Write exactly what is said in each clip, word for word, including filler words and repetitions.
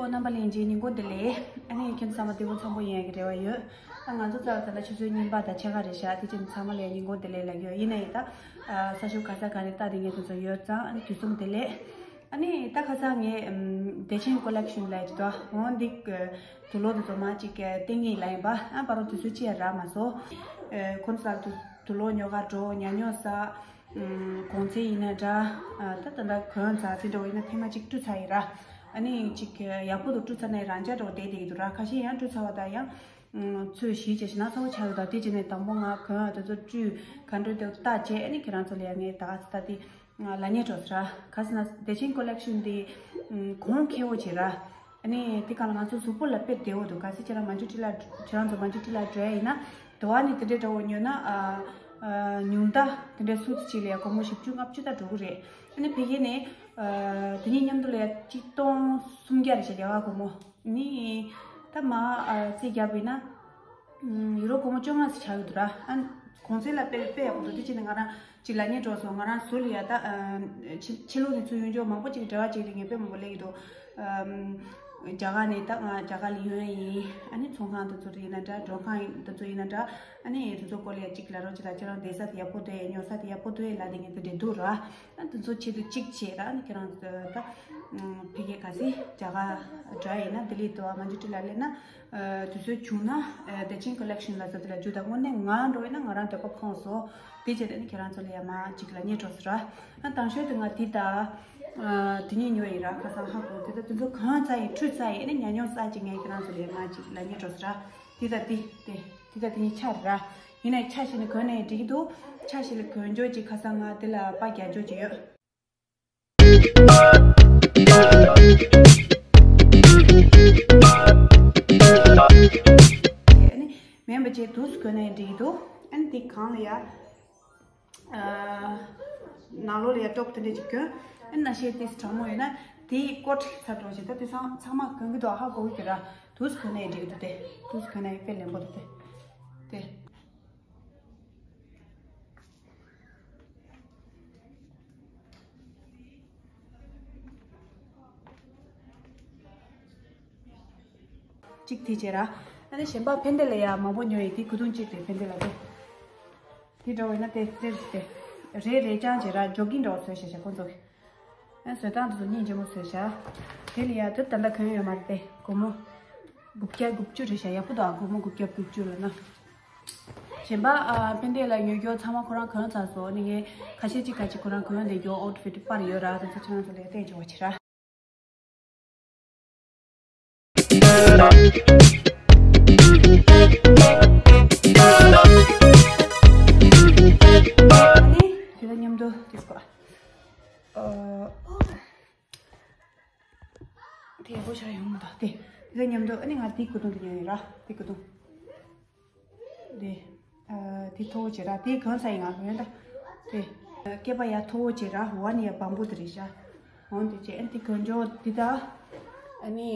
རྣམ་པ་ལྷན་རྒྱས་ཉིན་གུང་བདེ་ལེགས། ཨ་ནི་ཁྱེད་ཚང་མ་བདེ་པོ་འཚམ་པོ་ཡིན་ཡག་གི་རེ་བ་ཡོད། ད་ང་ཚོ་རྩ་བ་ད་ལྟ་ཆུ་ཚོད་གཉིས་པ་དང་ཕྱེད་ཀ་རེད་ཤག་དེ་ཕྱིན་ཚང་མ་ལ་ཉིན་གུང་བདེ་ལེགས་ལབ་ཡོད། ཡིན་ན་ཡང་ད་ས་ཤུག་ག་ས་ག་ནས་ལྟ་བསྡད་མཁན་དེ་ཚོ་ཡོད་ཙང་ཨ་ནི་དུས་གསུམ་བདེ་ལེགས། ཨ་ནི་ད་ཁ་སང་ངས་བདེ་ཆེན་ཀོ་ལེག་ཤོན་ལབ་ཀྱི་འདུག་འོ་འདི་དུག་ལོག་དེ་ཚོ་མ་གཅིག་བསྟན་གྱི་ལབ་ཡིན་པ། ཨ་པ་རོ་དུས་ཚོད་ཅི་ཡང་རག་མ་སོང་། ཁོང་ཚོ་དུག་དུག་ལོག་ཉོ་ག་འགྲོ། ཉ་ཉོ་ཟ། གོང་ཚད་ཡིན་ན་འདྲ། ད་ད་ལྟ་གོན་ཚར་ཚེ་འདྲ་བོ་ཡིན་ན་ཐེངས་མ་གཅིག་བཀྲུས་ཚར་ཡིན་ར། ཨ་ནི་གཅིག་ཡག་པོ་དུ་བཀྲུས་ཚར་ནས་རང་འཇགས་འདྲ་བོ་བསྡད་བསྡད་ཀྱི་འདུག་ར། ཁ་ཤས་ཡང་བཀྲུས་ཚར་བ་དང་ཡང་ཚོས་གཞི་བྱས་ཤིང་ན་ཚ་བོ་ཆགས་ཡོད། ད་དེ་བྱས་ནས་དང་པོ་ང་གོན་ཡག་དེ་ཚོ་བཀྲུས་ག་འདྲ་འདུག་ལྟ་བྱས། ཨ་ནི་ཁྱེད་རང་ཚོ་ལ་ཡང་ངས་ད་ག་ཚོད་ད་དེ་ལབ་སྙིང་བྲོ་ཟེར་ར། ག་ཟེར་ན་བདེ་ཆེན་ཀོ་ལེག་ཤོན་དེ་གོང་ཁེ་བོ་བྱེད་ར། ཨ་ནི་དེ་གང་ལ་ང་ཚོ་གཟུགས་པོ་ལ་དཔེ་བདེ་བོ་འདུག་གལ་སྲིད་ཁྱེད་རང་མ་འཇུ་ཊི་ལ་ཁྱེད་རང་ཚོ་མ་འཇུ་ཊི་ལ་འགྲོ་ཡ་ཡིན་ན་དུ་བ་ནི་དེ་འདྲའི་འདྲ་བོ་ཉོས་ན་ཨ་ཨ་ཉུང་མཐའ་དེ་འདྲའི་སུད་ཅིག་ལ་ཡ་སྒོར་མོ་བཞི་བཅུ་ལྔ་བཅུ་ད་འགྲོ་གི་རེད། ཨ་ནི་ཕ་གི་ནས་ཨ་དེ་གཉིས་མཉམ་དུ་ལ་ཡ་གཅིག་སྟོང་སུམ་བརྒྱ་རེད་ཤག་རྒྱ་གར་སྒོར་མོ། ཨ་ནི་ད་མ་ཨ་རྩིས་བརྒྱབ་པ་ཡིན་ན། ཡུ་རོ་སྒོར་མོ་བཅོ་ལྔ་ཙམ་ཆགས་ཡོད་འདུག་ར། ཨ་གོང་ཚད་ལ་དཔེ་དཔེ་ཡག་པོ་འདུག་དེ་བྱས་ནས་ང་རང་ཅིག་ལབ་སྙིང་བྲོ་སོང་། ང་རང་ཟུར་ལ་ཡ་ད་ཕྱི་ཕྱི་ལོགས་ནས་ཚུར་ཡོང་ཕྱོགས་མང་པོ་ཅིག་འབྲེལ་བ་ཅིག་རེད། ངས་དཔེ་མང་པོ་སླེབས་ཀྱི་འདུག་རྒྱ་གར་ནས་ད་ང་རྒྱ་གར་ལ་ཡོང་ཡ་ཡིན། ཨ་ནི་ཚོང་ཁང་དེ་ཚོ་རེད་ཡིན་ན་འདྲ། མགྲོན་ཁང་དེ་ཚོ་ཡིན་ན་འདྲ། ཨ་ནི་དེ་ཚོ་སྐོར་ལ་ཡ་ཅིག་ལབ་རོགས་བྱེད་དང་། ཁྱེད་རང་བསྡད་ས་དེ་ཡག་པོ་འདུག་ཉོ་ས་དེ་ཡག་པོ་འདུག་ལབ་དེ་ངས་དེ་འདྲ་འདུག་ར། ཨ་དེ་ཚོ་ཆེད་དུ་གཅིག་བྱས་ར། ཨ་ནི་ཁྱེད་རང་ད་ཕ་གི་ག་ཚོད་རྒྱ་གར་འགྲོ་ཡ་ཡིན་ན་ལྡི་ལི་དུ་བ་མ་འཇུ་ཊི་ལ་སླེབས་ན། དུས་ཚོད་བྱུང་ན་བདེ་ཆེན་ཀོ་ལེག་ཤོན་ལ་ཟེར་དེ་ལ་འཇུ་དང་། དངོས་གནས་ང་འགྲོ་ཡིན་ན་ང་རང་འདོད་པ་ཁེངས་སོང་། དེ་བྱས་ནས་ཁྱེད་རང་ཚོ་ལ་ཡ་མ་གཅིག་ལབ་སྙིང་བྲོ་ཟེར་ར། ཨ་དང་ཤོས་དེ་ང་དེ་ད་དེ་གཉིས་ཉོས་ཡིན་ར། ཁ་སང་ཧ་གོ། དེ་ད་དེ་ཚོ་གང་ཚ་ཡིན་ཁྲུས་ཚ་ཡིན་ནི་ཉ་ཉོ་ས་ཅིག་ངས་ཁྱེད་རང་ཚོ་ལ་ཡ་མ་གཅིག་ལབ་སྙིང་བྲོ་ཟེར་ར། དེ་ད་དེ་དེ་དེ་ད་དེ་གཉིས་ཆ་རེད་ར། ཡིན་ནའི་ཆ་ཞིག་ནི་གོན་ནའི་འགྲིག་གི་འདུག་ཆ་ཞིག་ལ་གོན་འཇོག་ཅིག་ཁ་སང་ང་དེ་ལ་པ་རྒྱག་འཇོག་ཅིག་ཡོད། ཨ་ནི་མེན་པ་བྱས་དུས་གོན་ནའི་འགྲིག་གི་འདུག་ཨ་ནི་དེ་གང་ལ་ཡ། ཨ་ནང་ལོགས་ལ་ཡ་ཊོབ་དེ་འདྲ་ཅིག་གྱོན། ཨ་ནི་ན་ཤེས་ཏིས་གྲང་མོ་ཡོད་ན་དེ་ཀོ་ཊི་ཚ་འགྲོ་བྱེད། ད་དེ་ཚང་ཚང་མ་གོན་གི་འདུག་ཧ་གོ་གི་ར། དུས་གོན་ནའི་འགྲིག་གི་འདུག་དེ་དུས་གོན་ནའི་དཔེ་ལེན་པོ་འདུག་དེ་དེ། གཅིག་དེ་བྱས་ར། ཨ་ནི་གཞན་པ་ཕན་བདེ་ལ་ཡ་མང་པོ་ཉོ་ཡི། དེ་གུ་དུང་གཅིག་དེ་ཕན་བདེ་ལ་དེ། དེ་འདྲ་བས་ན་དེ་དེ་དེ་རེ་རེ་ཅང་བྱས་ར། ཇོ་གིང་འདྲ་བ་བཟོས་བཞག་བཞག་ཁོང་ཚོ་གི། ཨ་བཟོས་སྟངས་དེ་ཚོ་སྙིང་རྗེ་མོ་བཟོས་བཞག་དེ་ལ་ཡ་དེ་ད་ལྟ་གོན་ཡོད་མ་རེད་དེ། སྒོར་མོ་དགུ་བརྒྱ་དགུ་བཅུ་རེད་བཞག་ཡག་པོ་འདུག་ཨ་སྒོར་མོ་དགུ་བརྒྱ་དགུ་བཅུ་ལ་ན། གཞན་པ་ཨ་ཕན་བདེ་ལ་ཉོ་རྒྱུ་ཚང་མ་ཁོ་རང་གོན་ཚར་སོང་། ཨ་ནི་ངས་ཁ་ཤས་གཅིག་ཁ་ཅིག་ཁོ་རང་གོན་བསྡད་རྒྱུ་ཨའུ་ཊི་ཕིཊ་པར་ཡོད་ར། དེ་ཚོ་ཁྱེད་རང་ཚོ་ལ་བསྟན་བཅུག་པ་བྱེད་ར། ཨ་ནི་དེ་ལ་མཉམ་དུ་དེ་སྐོར་ཨ། དེ་ཡག་པོ་ཤར་ཡོང་མི་འདུག་དེ་དེ་མཉམ་དུ་ཨ་ནི་ང་དེའི་གོས་ཐུང་དེ་ཉོས་ཡིན་ར། དེའི་གོས་ཐུང་དེ། ཨ་དེ་མཐོ་བོ་བྱེད་ར། དེ་གོན་ཚར་ཡིན་ང་གོན་ད། དེ་སྐེད་པ་ཡ་མཐོ་བོ་བྱེད་ར། འོག་ནི་ཡ་སྦམ་པོ་དེ་རེད་ཤག་འོང་དེ་བྱེད། ཨ་ནི་དེ་གོན་འཇོག་འདི་ད། ཨ་ནི།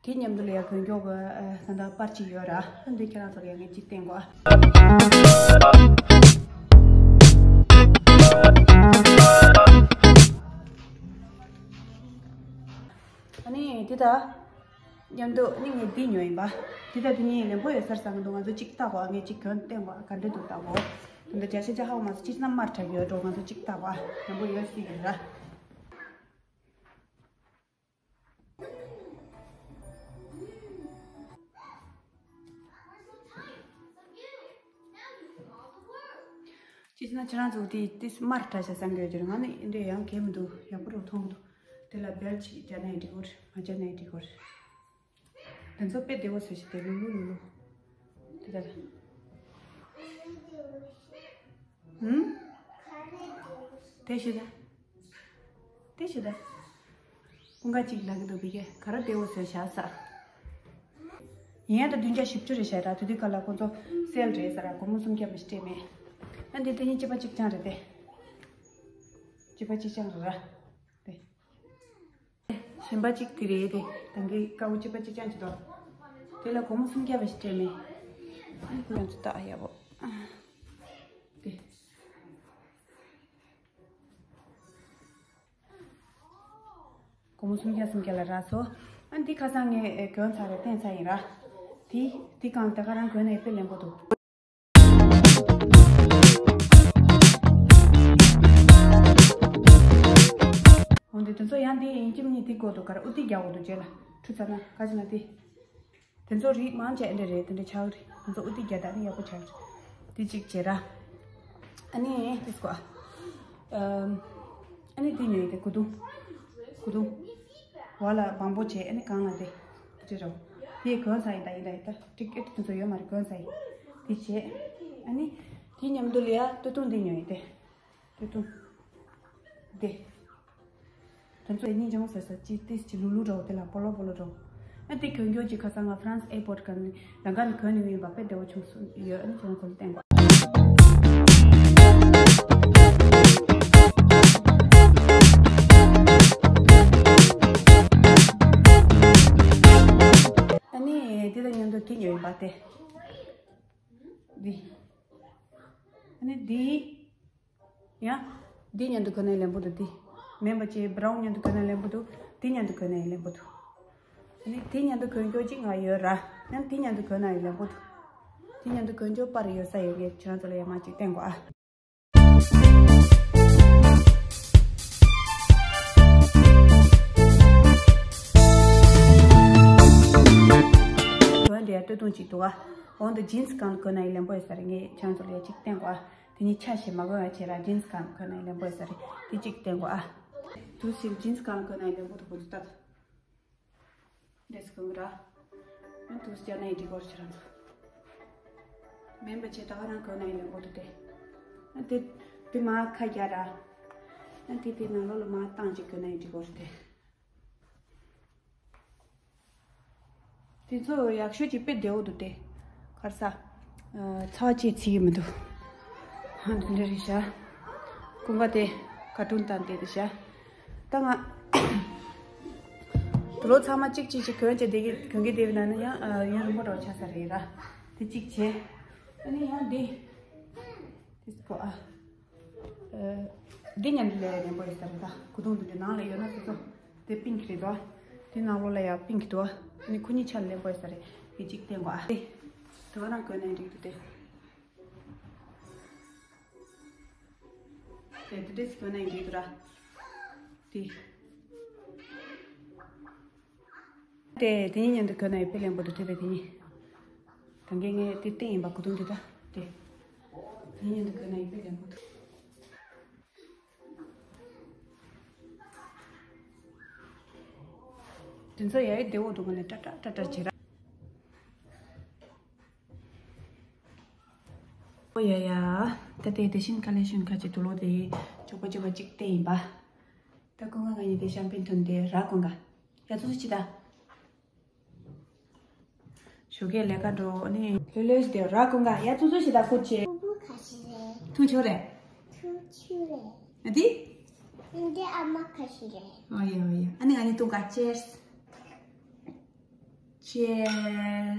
དེ་མཉམ་དུ་ལ་ཡ་གོན་མགྱོགས་ཀྱི་ད་ལྟ་པར་གཅིག་ཡོད་ར། འདི་ཁྱེད་རང་ཚོ་ལ་ཡ་ངས་གཅིག་བསྟན་གོ། ཨ་ནི་འདི་ད་མཉམ་དུ་ཨ་ནི་ངས་འདི་ཉོས་ཡིན་པ། འདི་ད་འདི་གཉིས་ལེན་པོ་ཡོད་སར་བསམ་གི་འདུག་ང་ཚོ་གཅིག་བལྟ་གོ། ངས་གཅིག་གྱོན་བསྟན་གོ། ག་འདྲ་འདུག་བལྟ་གོ། ད་ལྟ་བརྒྱ་ཆ་བརྒྱ་ཧ་གོ་མ་སོང་། གཅིག་ན་དམར་དྲགས་ཡོད་འགྲོ། ང་ཚོ་གཅིག་བལྟ་གོ། ལེན་པོ་ཡོད་སྲིད་ཀྱི་ར། ཅི་ཟེར་ན་ཁྱེད་རང་ཚོ་དེ་དེ་དམར་དྲགས་ཤག་བསམ་གྱི་ཡོད་ཀྱི་རེད། ང་ནི་འདི་འདྲ་ཡང་གལ་མི་འདུག་ཡག་པོ་རུ་མཐོང་གི་འདུག་དེ་ལ་བེལ་ཅིག་རྒྱག་ན་ཡང་འགྲིག་གི་རེད། མ་རྒྱག་ན་ཡང་འགྲིག་གི་རེད། དེ་ཚོ་དཔེ་བདེ་བོ་བཟོས་ཤག་དེ་ལུ་ལུ་ལུ་ལུ། དེ་ལ། ཧུམ། དེ་ཤི་ད། དེ་ཤི་ད། ཀུན་དགའ་གཅིག་ལབ་ཀྱི་འདུག་བི་ཀའི་ག་རེ་བདེ་བོ་བཟོས་བཞག་ས། ཡིན་ཡང་ད་བདུན་བརྒྱ་བཞི་བཅུ་རེད་བཞག་ར། དེ་དུས་སྐབས་ལ་ཁོང་ཚོ་སེལ་རེད་ཟེར་ར། སྒོར་མོ་སུམ་བརྒྱ་མ་ཞིག་སྤྲད་མེད། ཨ་འདི་དེ་གཉིས་གཅིག་པ་གཅིག་རྐྱང་རེད་དེ། གཅིག་པ་གཅིག་རྐྱང་རེད་ར། དེ། གཞན་པ་གཅིག་དེ་རེད་དེ། ད་གིན་དཀར་པོ་གཅིག་པ་གཅིག་རྐྱང་གཅིག་འདུག་དེ་ལ་སྒོར་མོ་སུམ་བརྒྱ་མ་ཞིག་སྤྲད་མེད། ཨ་ཁོ་རང་ཚོ་ད་ཡག་པོ། དེ། སྒོར་མོ་སུམ་བརྒྱ་སུམ་བརྒྱ་ལ་རག་སོང་། ཨ་འདི་ཁ་སང་ངས་གྱོན་ཚར་རེད། བསྟན་ཚར་ཡིན་ར། དེ་དེ་གང་ལྟར་ཁ་རང་གྱོན་ནས་དཔེ་ལེན་པོ་འདུག་འོན་ཏེ་དེ་ཚོ་ཡང་འདི་ཡིན་གཅིག་མིན་གཅིག་འདི་དགོས་འདུག་ག་ར་ཨུ་ཏི་རྒྱག་དགོས་འདུག་རྗེས་ལ་ཁྲུ་ཚ་ན་ཁ་ཅིག་ན་དེ། དེ་ཚོ་རིགས་མང་ཆེ་འདི་རེད། དེ་འདྲ་ཆགས་རེད། དེ་ཚོ་ཨུ་ཏི་རྒྱག་ད་ནི་ཡག་པོ་ཆགས་རེད། དེ་གཅིག་བྱེད་ར། ཨ་ནི་དེ་སྐོ་ཨ། ཨ་ནི་དེ་ཉོས་ཡིན་དེ་གུ་དུང་། གུ་དུང་། བ་ལ་བམ་པོ་བྱས། ཨ་ནི་གང་ལ་དེ། དེ་རོ། དེ་གོན་ས་ཡིན་ད་ཡིན་ད་ཡིན་ད་ཀྲིག་ཀྲིག་དེ་ཚོ་ཡོད་མ་རེད། གོན་ས་ཡིན། དེ་བྱས། ཨ་ནི། དེ་མཉམ་དུ་ལ་ཡ་སྟོད་ཐུང་དེ་ཉོས་ཡིན་དེ། སྟོད་ཐུང་། དེ། དེ་ཚོ་ཡིན་ཅང་ཟེར་ས་ཅི་ཏིས་ཅི་ལུ་ལུ་འགྲོ་དེ་ལ་པོ་ལོ་པོ་ལོ་འགྲོ། ཨ་དེ་གྱོན་གྱོན་ཅིག་ཁ་སང་ང་ཧྥ་རན་སི་ཨེར་པོར་ག་ནི་ལང་ཀ་ནི་གྱོན་ནི་ཡིན་པ་དཔེ་བདེ་བོ་བྱུང་སོང་ཡོད། ཨ་ནི་ཁྱེད་རང་ཚོ་ལ་བསྟན་གོ། ཨ་ནི་དེ་དང་མཉམ་དུ་དེ་ཉོས་ཡིན་པ་དེ། འདི། ཨ་ནི་འདི། ཡང་། འདི་མཉམ་དུ་གོན་ན་ཡང་ལེན་པོ་འདུག་འདི། མེན་པ་ཅིག་བྷ་རའུན་མཉམ་དུ་གོན་ན་ཡང་ལེན་པོ་འདུག་འདི་མཉམ་དུ་གོན་ན་ཡང་ལེན་པོ་འདུག་ཨ་ནི་འདི་མཉམ་དུ་གོན་རྒྱུ་ཅིག་ང་ཡོད་ར། ཡང་འདི་མཉམ་དུ་གོན་ན་ཡང་ལེན་པོ་འདུག་འདི་མཉམ་དུ་གོན་རྒྱུ་པར་ཡོད་ས་ཡོད་ངས་ཁྱེད་རང་ཚོ་ལ་ཡང་མ་ཅིག་བསྟན་གོ་ཨ། གོན་འདི་ཡང་སྟོད་ཐུང་ཅིག་འདུག་ཨ། འོན་ཏེ་ཇིན་སི་གང་གོན་ན་ཡང་ལེན་པོ་ཡོད་ས་རེད། ངས་ཁྱེད་རང་ཚོ་ལ་ཡང་ཅིག་བསྟན་གོ་ཨ། དེ་ནི་ཆ་ཞེས་མ་གོན་ཡ་བྱེད་ར། ཇིན་སི་གང་གོན་ན་ཡང་ལེན་པོ་ཡོད་ས་རེད། དེ་གཅིག་བསྟན་གོ་ཨ། དུ་ཞིག་ཇིན་སི་གང་གོན་ན་ཡང་ལེན་པོ་འདུག་གོ་འདུག་ད། འདྲེས་གོན་གི་ར། ཨ་དུ་སྐྱ་ན་ཡི་འགྲིག་གོ་ར་ཁྱེད་རང་ཚོ། མེན་པ་བྱེད་ད་ག་རང་གོན་ན་ཡང་ལེན་པོ་འདུག་སྟེ། ཨ་དེ་དེ་མ་ཁ་རྒྱ་ར། ཨ་དེ་དེ་ནང་ལོགས་ལ་མ་བཏང་ཅིག་གོན་ན་ཡང་འགྲིག་གོ་ར་སྟེ། དེ་ཚོ་ཡག་ཤོས་ཀྱི་དཔེ་བདེ་བོ་འདུག་སྟེ། གར་ས། ཚ་བ་ཅེས་ཚིག་གི་མི་འདུག་ཧ་འདི་འདྲ་རེད་ཤག་ཀུན་དགའ་དེ་ཀར་ཊུན་བཏང་བསྡད་འདུག་ཤག་ད་ང་། དུ་ལོ་ཚང་མ་གཅིག་གཅིག་གཅིག་གོན་བྱས་བསྡད་ཀྱི་གོན་གྱི་བསྡད་པ་ན་ནི་ཡང་ཡུན་རིང་པོ་འགྲོ་ཆགས་ས་རེད་ར། དེ་གཅིག་བྱས། ཨ་ནི་ཡང་འདི། དེ་ཚོ་ཨ། འདི་མཉམ་དུ་ལས་ལེན་པོ་ཡོད་ས་རེད་ད། གོས་ཐུང་འདི་འདྲ་ནང་ལ་ཡོད་ན་སོ་སོ། དེ་པིང་ཀི་རེད་དོ། དེ་ནང་ལོགས་ལ་ཡང་པིང་ཀི་དོ། ཨ་ནི་ཁོ་གཉིས་ཆ་ལ་ལེན་པོ་ཡོད་ས་རེད། དེ་གཅིག་བསྟན་གོ་ཨ། དེ། དེ་བ་རང་གོན་ནའི་འགྲིག་འདུག་སྟེ། དེ་དེ་འདྲས་གོན་ནའི་འགྲིག་འདུག་ར། དེ། དེ་དེ་གཉིས་མཉམ་དུ་གོན་ན་ཡང་དཔེ་ལེན་པོ་འདུག་དེ་བས་དེ་གཉིས། ད་གིན་ངས་དེ་བསྟན་ཡིན་པ་གོས་ཐུང་དེ་ད། དེ། དེ་གཉིས་མཉམ་དུ་གོན་ན་ཡང་དཔེ་ལེན་པོ་འདུག་དེ་ཚོ་ཡ་ཡི་བདེ་བོ་འདུག་ག་ནས་ཏྲ་ཏྲ་ཏྲ་ཏྲ་བྱེད་ར། ཨོ་ཡ་ཡ། ད་ལྟའི་བདེ་ཆེན་ཀ་ལེ་ཤན་ཁ་ཅིག་དུ་ལོ་དེ་ཅོག་པ་ཅོག་པ་གཅིག་བསྟན་ཡིན་པ། ད་ཀུན་དགའ་ང་གཉིས་དེ་ཤམ་པིན་ཐོན་དེ་ར་ཀུན་དགའ། ཡ་ཚོ་ཚོ་ཅི་ད། ཞོགས་ཀས་ལས་ཀ་འགྲོ་ནི། ལོས་ལོས་དེ་ར་ཀུན་དགའ། ཡ་ཚོ་ཚོ་ཅི་ད་ཀུ་ཅེ། ཁུ་ཁ་ཤི་རེད། ཐུང་ཆོ་རེད། ཐུང་ཆུ་རེད། ཨ་དི། འདི་ཨ་མ་ཁ་ཤི་རེད། ཨོ་ཡ་ཨོ་ཡ། ཨ་ནི་ང་གཉིས་ཐུང་ག་ཅེར་སི། ཅེར་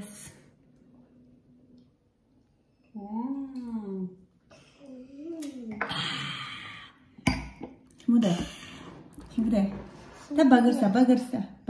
སི། ཨོ། ཁྱི་མོ་དེ། ཁྱི་མོ་དེ། ད་བྷར་གར་ཟ། བྷར་གར་ཟ།